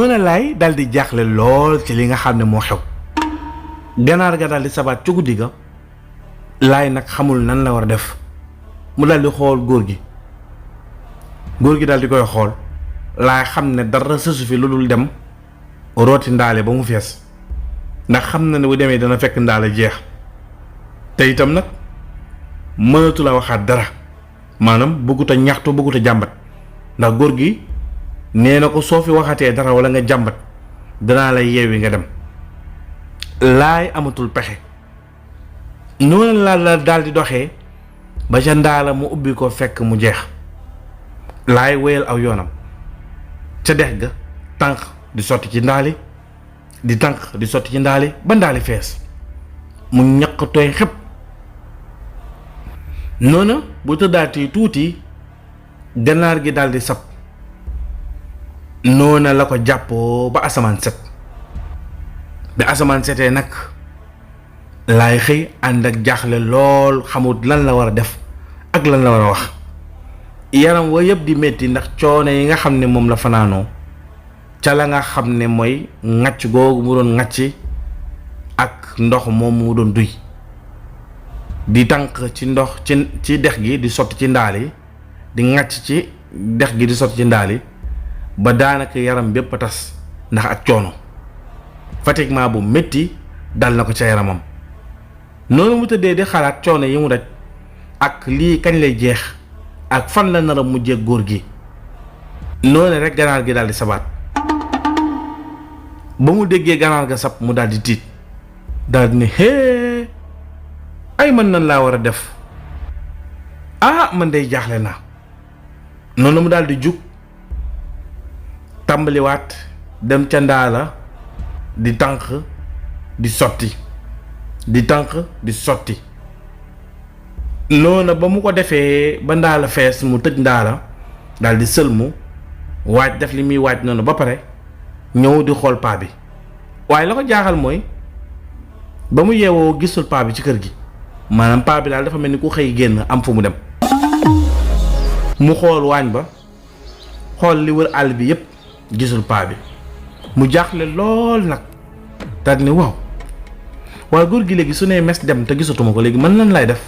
noona laay dal di jaaxle lool ci li nga xam ne moo xew. ganaar ga dal di sabaat ci guddi ga laay nag xamul nan la war a def mu dal di xool góor gi dal di koy xool laay xam ne dara sësu fi lu dul dem rooti ndaale ba mu fees ndax xam na ne bu demee dana fekk ndaale jeex te itam nag mënatu la waxaat dara maanaam bëggut a ñaxtu bëggut a jàmbat ndax góor gi nee na ko soo fi waxatee dara wala nga jàmbat danaa lay yeewi nga dem. laay amatul pexe noonu la daal di doxee ba ca ndaala mu ubbi ko fekk mu jeex laay wéyal aw yoonam ca dex ga tànk di sotti ci ndaali di tànk di sotti ci ndaali ba ndaali fees mu ñaq tooy xëpp noona bu tëddaati tuuti ganaar gi daal di sab noona la ko jàppoo ba asamaan set bi asamaan setee nag laay xëy ànd ak jaaxle lool xamut lan la war a def ak lan la war a wax yaram wa yëpp di metti ndax coono yi nga xam ne moom la fanaanoo ca la nga xam ne mooy ŋàcc googu mu doon ŋàcc ak ndox moom mu doon duy di tànk ci ndox ci dex gi di sotti ci ndaal yi di ŋàcc ci dex gi di sotti ci ndaal yi ba daanaka yaram bépp a tas ndax ak coono fatiguement bu métti dal na ko ca yaramam noonu mu tëddee di xalaat coono yi mu daj ak lii kañ lay jeex ak fan la nar a mujjee góor gi noonu rek ganaar gi daal di sabaat ba mu déggee ganaar ga sab mu daal di tiit daal di ne hee ay man nan laa war a def man day jaaxle naa noonu mu daal di jug tàmbaliwaat dem ca ndaala di tànk di sotti di tànk di sotti noona ba mu ko defee ba ndaala fees mu tëj ndaala daal di sëlmu waaj def li muy waaj noonu ba pare ñëw di xool paa bi waaye la ko jaaxal mooy ba mu yeewoo gisul paa bi ci kër gi maanaam paa bi daal dafa mel ni ku xëy génn am fu mu dem mu xool waañ ba xool li wër àll bi yépp gisul paa bi mu jaaxle lool nag daal di ne waaw waaye góor gi léegi su nee mes dem te gisatuma ko léegi man lan lay def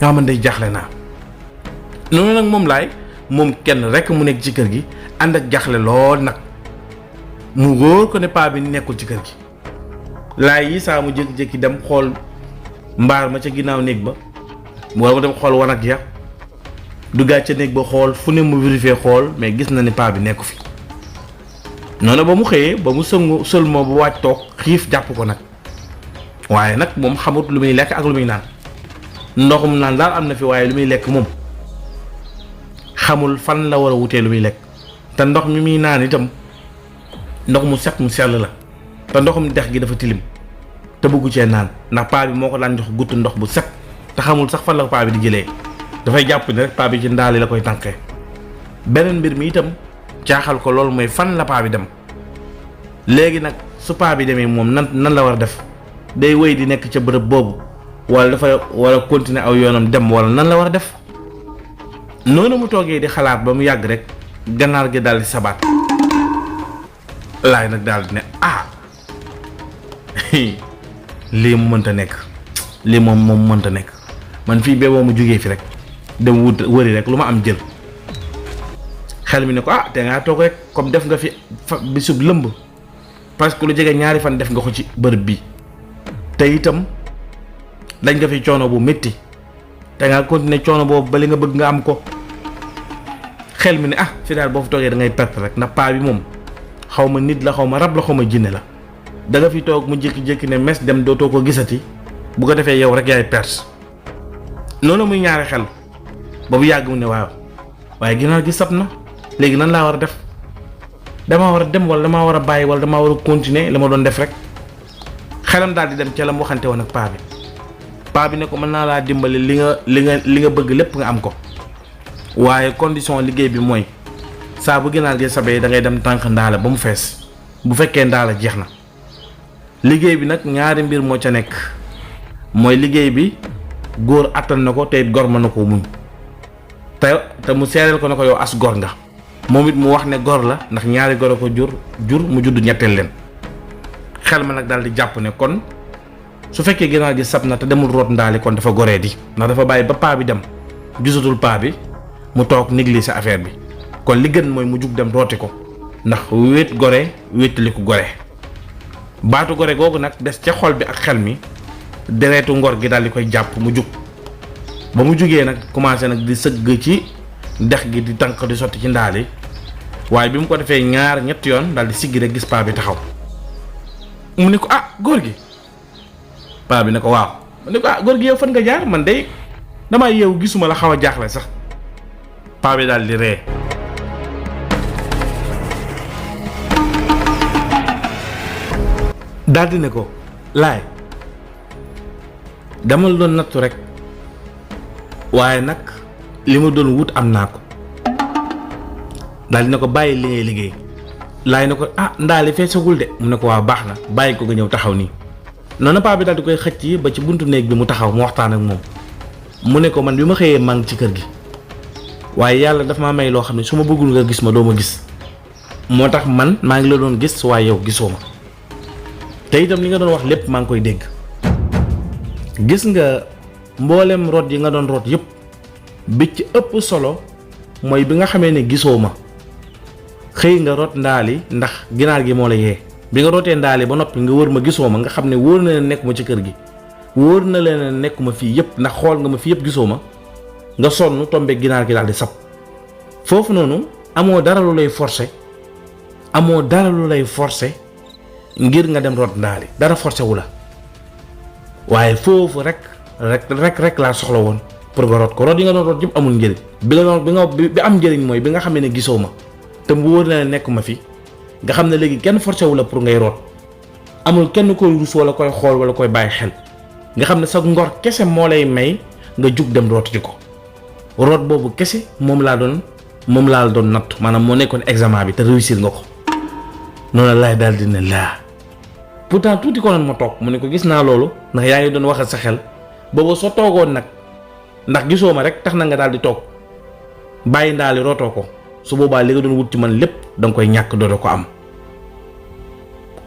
yaa man day jaaxle naa noonu nag moom kenn rek mu nekk ci kër gi ànd ak jaaxle lool nag mu wóor ko ne paa bi nekkul ci kër gi laay yi saa mu jékki-jékki dem xool mbaar ma ca ginnaaw néeg ba wala mu dem xool wanag ya duggaat ca néeg ba xool fu ne mu vérifier xool mais gis na ne paa bi nekku fi noonu ba mu xëyee ba mu sëlmoo ba wàcc toog xiif jàpp ko nag waaye nag moom xamut lu muy lekk ak lu muy naan ndoxum naan daal am na fi waaye lu muy lekk moom xamul fan la war a wutee lu muy lekk te ndox mi muy naan itam ndox mu set mu sell la te ndoxum dex gi dafa tilim te bëggu cee naan ndax paa bi moo ko daan jox gutt ndox bu set te xamul sax fan la paa bi di jëlee dafay jàpp ne rek paa bi ci ndaali la koy tànkee beneen mbir mi itam caaxal ko loolu mooy fan la paa bi dem léegi nag su paa bi demee moom nan la war a def day wéy di nekk ca bërëb boobu wala dafa war a continuer aw yoonam dem wala nan la war a def noonu mu toogee di xalaat ba mu yàgg rek ganaar gi daal di sabaat laay nag daal di ne lii mu mënta nekk lii moom mënta nekk man fii bee boo mu jógee fi rek dem wëri rek lu ma am jël xel mi ne ko te ngaa toog rek comme def nga fi bisub lëmb parce que lu jege ñaari fan def nga ko ci bërëb bi te itam dañ nga fi coono bu métti te ngaa continuer coono boobu ba li nga bëgg nga am ko xel mi ne fi daal boo fi toogee da ngay perte rek ndax paa bi moom xaw ma nit la xaw ma rab la xaw ma jinne la da nga fi toog mu jékki-jékki ne mes dem dootoo ko gisati bu ko defee yow rek yaay perte noonu muy ñaari xel ba bu yàgg mu ne waaw waaye ginnaaw gi sab na léegi nan laa war a def damaa war a dem wala damaa war a bàyyi wala damaa war a continuer la ma doon def rek xelam daal di dem ca la mu waxante woon ak paa bi ne ko mën naa laa dimbali li nga bëgg lépp nga am ko waaye condition liggéey bi mooy saa bu ginaar gi sabee da ngay dem tànk ndaala ba mu fees bu fekkee ndaala jeex na liggéey bi nag ñaari mbir moo ca nekk mooy liggéey bi góor attan na ko te it gor mën na ko muñ te mu seereel ko na ko yow as gor nga moom it mu wax ne gor la ndax ñaari gor a ko jur mu judd ñetteel leen. xel ma nag daal di jàpp ne kon su fekkee ginaar gi sab na te demul root ndaali kon dafa goree di ndax dafa bàyyi ba paa bi dem gisatul paa bi mu toog négliger affaire bi kon li gën mooy mu jug dem rooti ko ndax wéet gore wéetali ko gore. baatu gore googu nag des ca xol bi ak xel mi deretu ngor gi daal di koy jàpp mu jug ba mu jugee nag commencé nag di sëgg ci dex gi di tànk di sotti ci ndaali waaye bi mu ko defee ñaar ñetti yoon daal di siggi rek gis paa bi taxaw mu ne ko ah góor gi. paa bi ne ko waaw mu ne ko ah góor gi yow fan nga jaar man de damaa yeewu gisuma la xaw a jaaxle sax. paa bi daal di ree daal di ne ko laay dama la doon nattu rek waaye nag li ma doon wut am naa ko. daal di ne ko bàyyi li ngay liggéey. laay ne ko ah ndaali feesagul de mu ne ko waaw baax na bàyyi ko nga ñëw taxaw nii. noonu paa bi daal di koy xëcc ba ci buntu néeg bi mu taxaw mu waxtaan ak moom mu ne ko man bi ma xëyee maa ngi ci kër gi waaye yàlla dafa maa may loo xam ne su ma bëggul nga gis ma doo ma gis moo tax man maa ngi la doon gis waaye yow gisoo ma te itam li nga doon wax lépp maa ngi koy dégg. gis nga mboolem root yi nga doon root yëpp bi ci ëpp solo mooy bi nga xamee ne gisoo ma xëy nga root ndaali ndax ginaar gi moo la yee. bi nga rootee ndaali ba noppi nga wër ma gisoo ma nga xam ne wóor na leen nekkuma ci kër gi wóor na leen nekkuma fii yëpp ndax xool nga ma fii yëpp gisoo ma nga sonn tombe ginaar gi daal di sab foofu noonu amoo dara lu lay forcer ngir nga dem root ndaali dara forcé wu la waaye foofu rek laa soxla woon pour nga root ko root yi nga doon root yëpp amul njëriñ bi am njëriñ mooy bi nga xam ne gisoo ma te mu wóor na leen nekkuma fi. nga xam ne léegi kenn forcé wu la pour ngay root amul kenn koy rus wala koy xool wala koy bàyyi xel nga xam ne sa ngor kese moo lay may nga jug dem root ci ko root boobu kese moom laa doon natt maanaam moo nekkoon examen bi te réussir nga ko. noonu laay daal di ne laa pourtant tuuti ko noonu ma toog mu ne ko gis naa loolu ndax yaa ngi doon waxal sa xel boobu soo toogoon nag ndax gisoo ma rek tax na nga daal di toog bàyyi ndaali rootoo ko. su boobaa li nga doon wut ci man lépp danga koy ñàkk dootoo ko am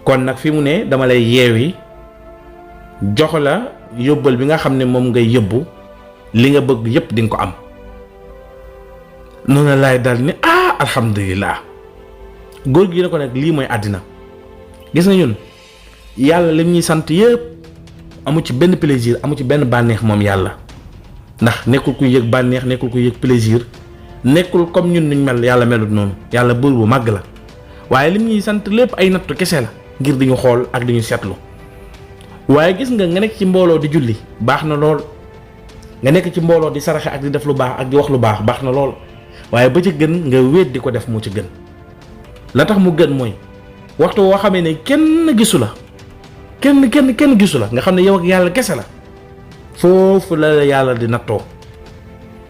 kon nag fi mu ne dama lay yeewi jox la yóbbal bi nga xam ne moom ngay yóbbu li nga bëgg yépp di nga ko am. noonu laay dal ni alhamdulilah góor gi ne ko nag lii mooy àddina gis nga ñun yàlla lim ñuy sant yépp amu ci benn plaisir amu ci benn bànneex moom yàlla ndax nekkul kuy yëg bànneex nekkul kuy yëg plaisir. nekkul comme ñun nuñ mel yàlla melut noonu yàlla buur bu màgg la waaye lim ñuy sant lépp ay nattu kese la ngir di ñu xool ak di ñu seetlu waaye gis nga nekk ci mbooloo di julli baax na lool nga nekk ci mbooloo di saraxe ak di def lu baax ak di wax lu baax na lool waaye ba ci gën nga wéet di ko def moo ci gën la tax mu gën mooy waxtu woo xamee ne kenn gisu la kenn gisu la nga xam ne yow ak yàlla kese la foofu la yàlla di nattoo.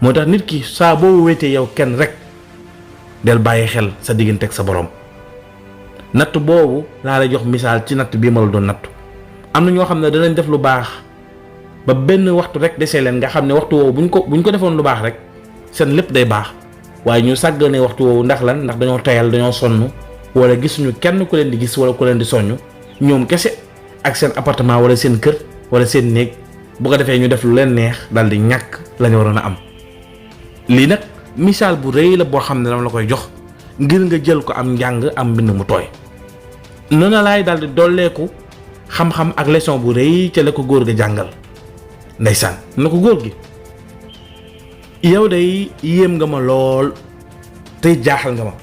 moo tax nit ki saa boo wéetee yow kenn rek del bàyyi xel sa diggante ak sa borom natt boobu laa lay jox misaal ci natt bii ma la doon nattu am na ñoo xam ne danañ def lu baax ba benn waxtu rek desee leen nga xam ne waxtu woowu buñ ko defoon lu baax rek seen lépp day baax waaye ñu sàgganee waxtu woowu ndax lan ndax dañoo tayal dañoo sonn wala gisuñu kenn ku leen di gis wala ku leen di soññ ñoom kese ak seen appartement wala seen kër wala seen néeg bu ko defee ñu def lu leen neex daal di ñàkk la ñu waroon a am. lii nag misaal bu rëy la boo xam ne dama la koy jox ngir nga jël ko am njàng am mbind mu tooy noonu laay daal di dolleeku xam-xam ak leçon bu rëy ca la ko góor ga jàngal ndeysaan na ko góor gi yow day yéem nga ma lool tey jaaxal nga ma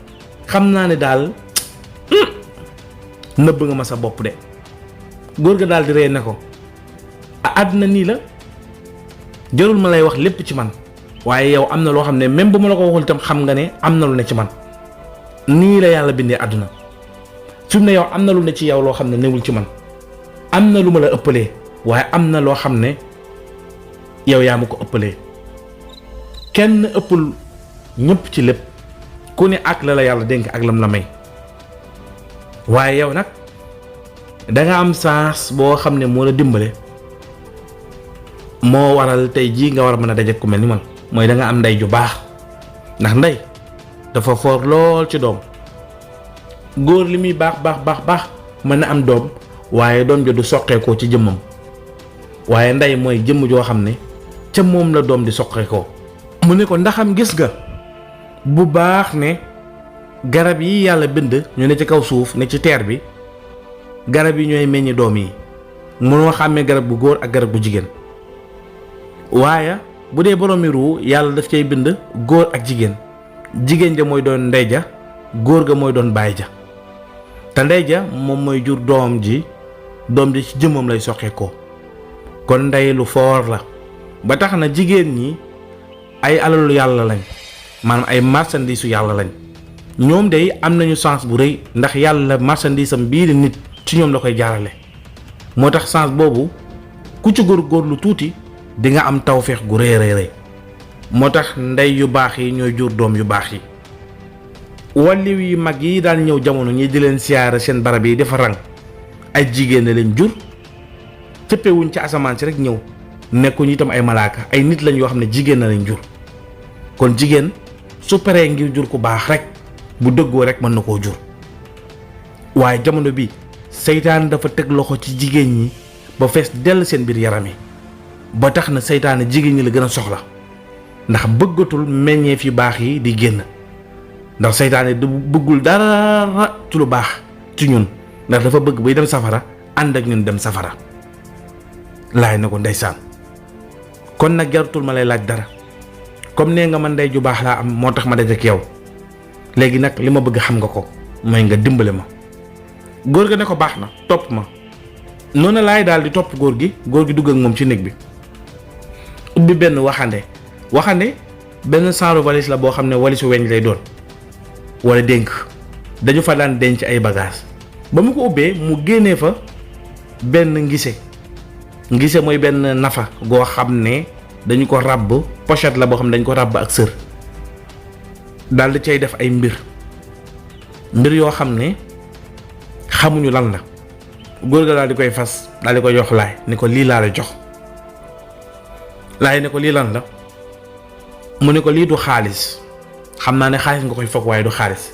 xam naa ne daal nëbb nga ma sa bopp de góor ga daal di rey ne ko àddina nii la jarul ma lay wax lépp ci man waaye yow am na loo xam ne même bu ma la ko waxul itam xam nga ne am na lu ne ci man nii la yàlla bindee àdduna fi mu ne yow am na lu ne ci yow loo xam ne newul ci man am na lu ma la ëppalee waaye am na loo xam ne yow yaa ma ko ëppalee kenn ëppul ñëpp ci lépp ku ne ak la yàlla dénk ak lam la may waaye yow nag danga am chance boo xam ne moo la dimbale moo waral tey jii nga war a mën a daje ku mel ni man mooy da nga am ndey ju baax ndax ndey dafa foor lool ci doom. góor li muy baax mën na am doom waaye doom jo du soqeekoo ci jëmmam waaye ndey mooy jëmm joo xam ne ca moom la doom di soqeekoo. mu ne ko ndaxam gis nga bu baax ne garab yi yàlla bind ñu ne ci kaw suuf ne ci teer bi garab yi ñooy meññi doom yi mënoo xàmmee garab gu góor ak garab gu jigéen waaye bu dee boroomi ruu yàlla daf cay bind góor ak jigéen ja mooy doon ndey ja góor ga mooy doon baay ja te ndey ja moom mooy jur doom ji ci jëmmam lay soqeekoo kon ndey lu foor la ba tax na jigéen ñi ay alalu yàlla lañ maanaam ay marchandise su yàlla lañ ñoom day am nañu chance bu rëy ndax yàlla marchandise am bii di nit ci ñoom la koy jaarale moo tax chance boobu ku ci góorgóorlu tuuti di nga am tawféex gu rëy moo tax ndey yu baax yi ñooy jur doom yu baax yi. walliw yi mag yi daan ñëw jamono ñi di leen siyaare seen barab yi dafa rang ay jigéen na leen jur cëppewuñ ci asamaan si rek ñëw nekkuñ itam ay malaaka ay nit lañ yoo xam ne jigéen na leen jur kon jigéen su paree ngir jur ku baax rek bu dëggoo rek mën na koo jur waaye jamono bi seytaan dafa teg loxo ci jigéen ñi ba fees dell seen biir yaram yi ba tax na seytaane jigéen ñi la gën a soxla ndax bëggatul meññeef yu baax yi di génn ndax seytaane du bëggul dara ci lu baax ci ñun ndax dafa bëgg buy dem safara ànd ak ñun dem safara laay na ko ndeysaan kon nag jarutul ma lay laaj dara comme nee nga man ndey ju baax laa am moo tax ma daje ak yow léegi nag li ma bëgg xam nga ko mooy nga dimbale ma. góor ga ne ko baax na topp ma noonu laay daal di topp góor gi dugg ak moom ci néeg bi ubbi benn waxande benn genre valise la boo xam ne walisu weñ lay doon wala dénk dañu fa daan denc ay bagages ba mu ko ubbee mu génnee fa benn ngise mooy benn nafa goo xam ne dañu ko ràbb pochette la boo xam ne dañu ko ràbb ak sër daal di cay def ay mbir yoo xam ne xamuñu lan la góor ga daal di koy fas daal di koy jox laay ni ko lii laa la jox laay ne ko lii lan la mu ne ko lii du xaalis xam naa ne xaalis nga koy foog waaye du xaalis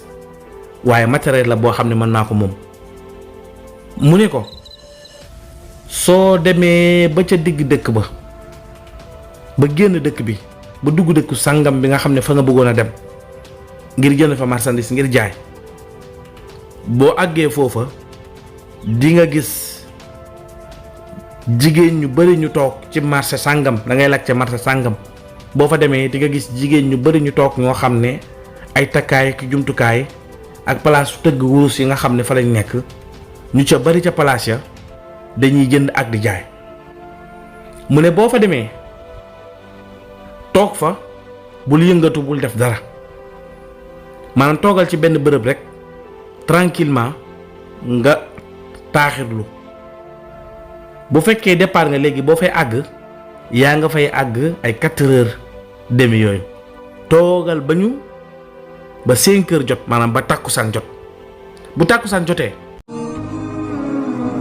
waaye matériel la boo xam ne mën naa ko moom. mu ne ko soo demee ba ca digg dëkk ba génn dëkk bi ba dugg dëkku sàngam bi nga xam ne fa nga bëggoon a dem ngir jënd fa marchandise ngir jaay boo àggee foofa di nga gis jigéen ñu bari ñu toog ci marché sàngam da ngay laaj ca marché sàngam boo fa demee di nga gis jigéen ñu bari ñu toog ñoo xam ne ay takkaay ki jumtukaay ak place tëgg wurus yi nga xam ne fa lañ nekk ñu ca bari ca place ya dañuy jënd ak di jaay. mu ne boo fa demee toog fa bul yëngatu bul def dara maanaam toogal ci benn bërëb rek tranquillement nga taaxirlu bu fekkee départ nga léegi boo fay àgg yaa nga fay àgg ay 4h30 yooyu toogal ba 5h jot maanaam ba tàkkusaan jot bu tàkkusaan jotee.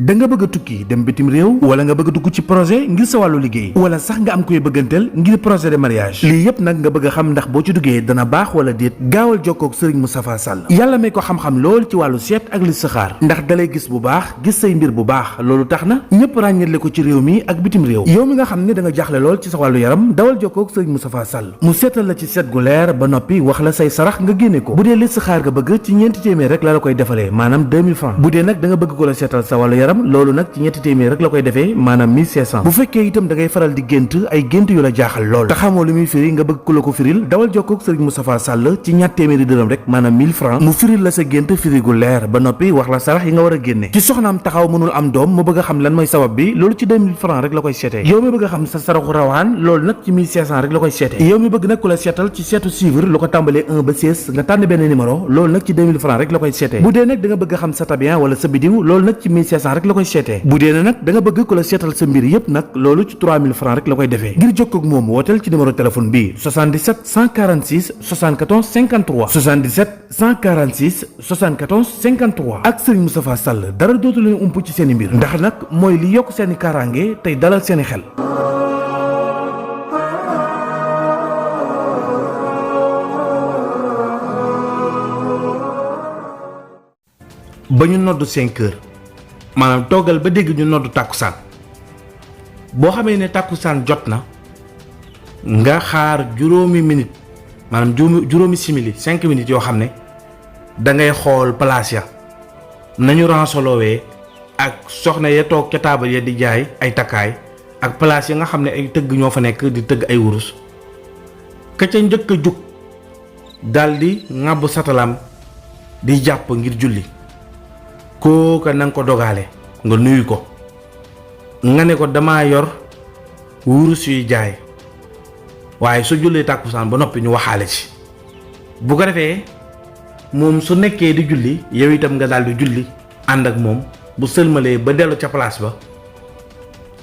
da nga bëgg a tukki dem bitim réew wala nga bëgg a dugg ci projet ngir sa wàllu liggéey wala sax nga am koy bëgganteel ngir projet de mariage lii yëpp nag nga bëgg a xam ndax boo ci duggee dana baax wala déet gaawal jokkoo ak Serigne Moustapha Sall yàlla may ko xam-xam lool ci wàllu seet ak listixaar ndax dalay gis bu baax gis say mbir bu baax loolu tax na ñëpp ràññetle ko ci réew mi ak bitim réew yow mi nga xam ne da nga jaaxle lool ci sa wàllu yaram dawal jokkoo ak Serigne Moustapha Sall mu seetal la ci seet gu leer ba noppi wax la say sarax nga génne ko bu dee listixaar nga bëgg ci ñeenti téeméer rek la koy defalee maanaam 2000 francs bu dee nag da nga bëgg ko la seetal sa wàllu yaram loolu nag ci ñetti téeméer rek la koy defee maanaam 1500 bu fekkee itam da ngay faral di gént ay gént yu la jaaxal lool te xamoo lu muy firi nga bëgg ku la ko firil dawal jokkoo ak Serigne Moustapha Sall ci ñatt téeméeri dërëm rek maanaam 1000 francs mu firil la sa gént firi gu leer ba noppi wax la sarax yi nga war a génne ci soxnaam taxaw mënul am doom mu bëgg a xam lan mooy sabab bi loolu ci 2000 francs rek la koy seetee yow mi bëgg a xam sa saraxu rawaan loolu nag ci 1500 rek la koy seetee yow mi bëgg nag ku la seetal ci seetu suivre lu ko tàmbalee 1 ba 16 nga tànn benn numéro loolu nag ci 2000 francs rek la koy seetee bu dee nag da nga bëgg a xam sa tabian wala sa bidiw loolu nag ci 1500 rek la koy seetee bu dee nag da nga bëgg ku la seetal sa mbir yépp nag loolu ci 3000 francs rek la koy defee ngir jokkoo ak moom wooteel ci numéro téléphone bi 77 146 74 53 77 146 74 53 ak Serigne Moustapha Sall dara dootu leen ump ci seen i mbir ndax nag mooy li yokk seen i kaaraange tey dalal seen i xel. ba ñu noddu 5 heures maanaam toogal ba dégg ñu noddu tàkkusaan boo xamee ne tàkkusaan jot na nga xaar juróomi minute maanaam juróomi simili 5 minutes yoo xam ne da ngay xool place ya nañu ransolowee ak soxna ya toog ca taabal ya di jaay ay takkaay ak place ya nga xam ne ay tëgg ñoo fa nekk di tëgg ay wurus ka ca njëkk a jug daldi ŋàbb satalam di jàpp ngir julli kooka na nga ko dogaale nga nuyu ko nga ne ko dama yor wurus yuy jaay waaye su jullee tàkkusaan ba noppi ñu waxaale ci bu ko defee moom su nekkee di julli yow itam nga daldi julli ànd ak moom bu sëlmalee ba dellu ca place ba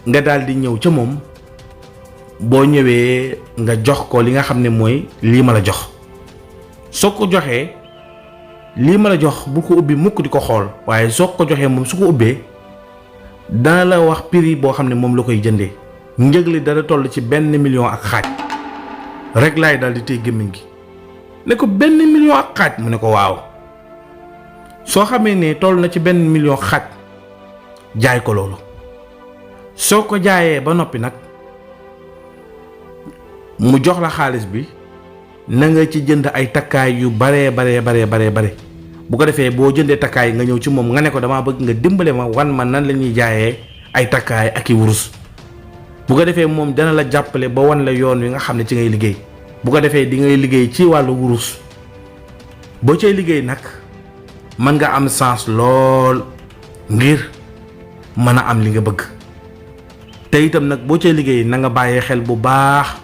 nga daldi ñëw ca moom boo ñëwee nga jox ko li nga xam ne mooy lii ma la jox soo ko joxee lii ma la jox bu ko ubbi mukk di ko xool waaye soo ko joxee moom su ko ubbee dana la wax prix boo xam ne moom la koy jëndee njëg li dana toll ci 1 million ak xaaj rek laay daldi tey gémmiñ gi ne ko 1 million ak xaaj mu ne ko waaw soo xamee ne toll na ci 1 million xaaj jaay ko loolu soo ko jaayee ba noppi nag mu jox la xaalis bi na nga ci jënd ay takkaay yu bare bu ko defee boo jëndee takkaay nga ñëw ci moom nga ne ko damaa bëgg nga dimbale ma wan ma nan la ñuy jaayee ay takkaay ak i wurus bu ko defee moom dana la jàppale ba wan la yoon wi nga xam ne ci ngay liggéey bu ko defee di ngay liggéey ci wàllu wurus boo cay liggéey nag mën nga am chance lool ngir mën a am li nga bëgg te itam nag boo cay liggéey na nga bàyyee xel bu baax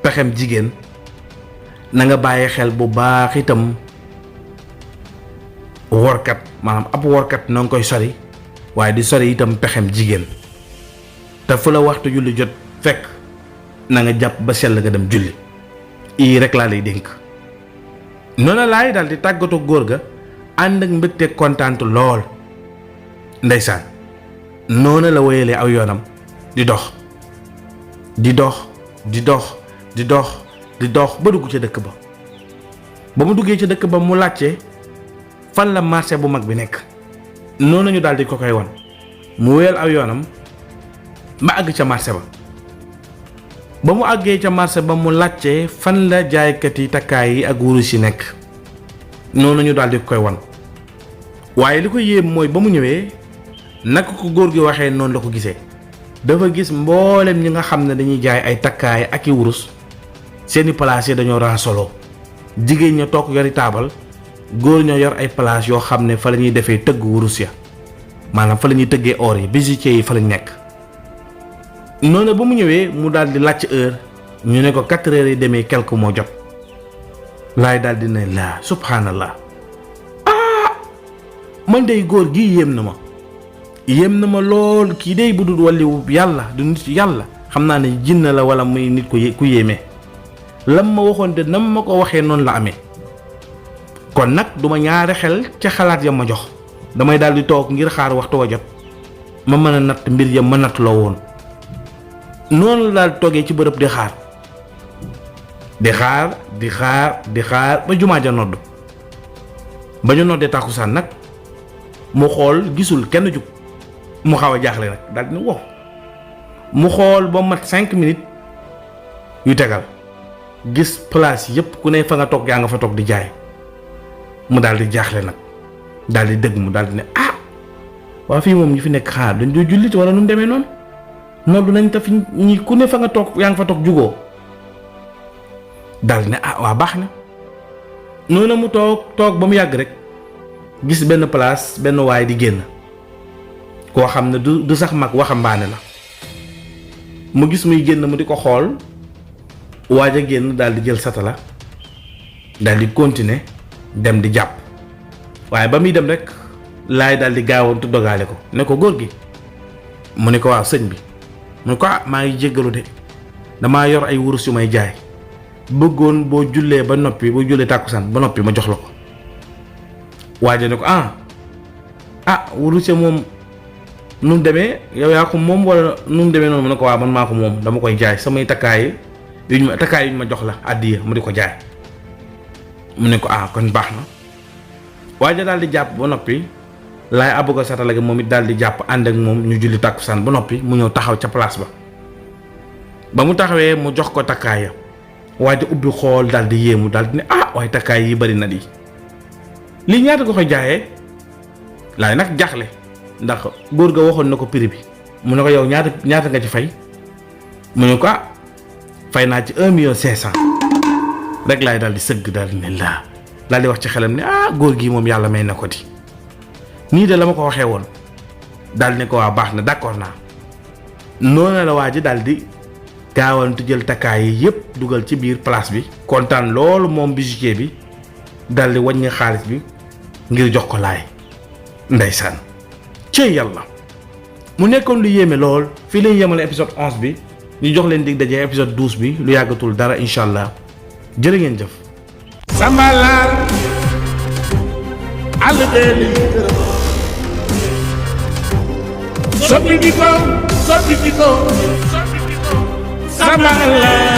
pexem jigéen na nga bàyyee xel bu baax itam workat maanaam ab workat na nga koy sori waaye di sori itam pexem jigéen te fu la waxtu julli jot fekk na nga jàpp ba sell nga dem julli ii rek laa lay dénk noonu laay daal di tàggatoo góor ga ànd ak mbégte kontaante lool ndeysaan noonu la wéyalee aw yoonam di dox ba dugg ca dëkk ba mu duggee ca dëkk ba mu laajte fan la marché bu mag bi nekk noonu ñu daal di ko koy wan mu wéyal aw yoonam ba àgg ca marché ba mu àggee ca marché ba mu laajte fan la jaaykat yi takkaay yi ak wurus yi nekk noonu ñu daal di ko koy wan waaye li ko yéem mooy ba mu ñëwee naka ko góor gi waxee noonu la ko gisee dafa gis mboolem ñi nga xam ne dañuy jaay ay takkaay ak i wurus seeni place yi dañoo ransoloo jigéen ña toog yori taabal góor ñoo yor ay place yoo xam ne fa la ñuy defee tëgg wurus ya maanaam fa la ñuy tëggee or yi bijoutier yi fa lañ nekk noonu ba mu ñëwee mu daal di laaj heure ñu ne ko 4 heures yi demee quelque moo jot laay daal di ne laa subhanallah man dey góor gi yéem na ma lool kii dey bu dul wàlliwu yàlla du nit yàlla xam naa ne jinne la wala muy nit ku yéeme lam ma waxoon de nam ma ko waxee noonu la amee kon nag duma ñaari xel ca xalaat ya ma jox damay daal di toog ngir xaar waxtu wa jot ma mën a natt mbir ya ma natt la woon noonu la daal toogee ci bërëb di xaar ba jumaa ja nodd ba ñu noddee tàkkusaan nag mu xool gisul kenn jug mu xaw a jaaxle nag daal di ne wow mu xool ba mat 5 minutes yu tegal gis place yépp ku ne fa nga toog yaa nga fa toog di jaay mu daal di jaaxle nag daal di dëgg mu daal di ne waa fii moom ñu fi nekk xaar dañ doo jullit wala nu mu demee noonu noddu nañ ta fi ñi ku ne fa nga toog yaa nga fa toog jugoo daal di ne waa baax na noonu mu toog ba mu yàgg rek gis benn place benn waay di génn koo xam ne du sax mag waxambaane la mu gis muy génn mu di ko xool waaj a génn daal di jël satala daal di continuer dem di jàpp waaye ba muy dem rek laay daal di gaawantu dogaale ko ne ko góor gi mu ne ko waaw sëñ bi mu ne ko maa ngi jéggalu de damaa yor ay wurus yu may jaay bëggoon boo jullee ba noppi boo jullee tàkkusaan ba noppi ma jox la ko waaja ne ko wurus ya moom nu mu demee yow yaa ko moom wala nu mu demee noonu mu ne ko waaw man maa ko moom dama koy jaay samay takkaay yuñ ma jox la àddiya mu di ko jaay mu ne ko kon baax na waaja daal di jàpp ba noppi laay abbu ko satala gi moom it daal di jàpp ànd ak moom ñu julli tàkkusaan ba noppi mu ñëw taxaw ca place ba mu taxawee mu jox ko takkaaya waaja ubbi xool daal di yéemu daal di ne waaye takkaay yi bari na di lii ñaata ko koy jaayee laay nag jaaxle ndax góor ga waxoon na ko prix bi mu ne ko yow ñaata nga ci fay mu ne ko fay naa ci 1,500,000 rek laay daal di sëgg daal di ne daal di wax ci xelam ne góor gi moom yàlla may na ko di nii de la ma ko waxee woon daal ne ko baax na d'accord naa noonu la waa ji daal di gaawantu jël takkaay yi yépp dugal ci biir place bi kontaan loolu moom bijoutier bi daal di wàññi xaalis bi ngir jox ko laay ndeysaan cëy yàlla mu nekkoon lu yéeme lool fii lañ yemale épisode 11 bi ñu jox leen dig daje épisode 12 bi lu yàggatul dara incha allah jërë ngeen jëf Sambalaal àll beeli soppi di ko Sambalaal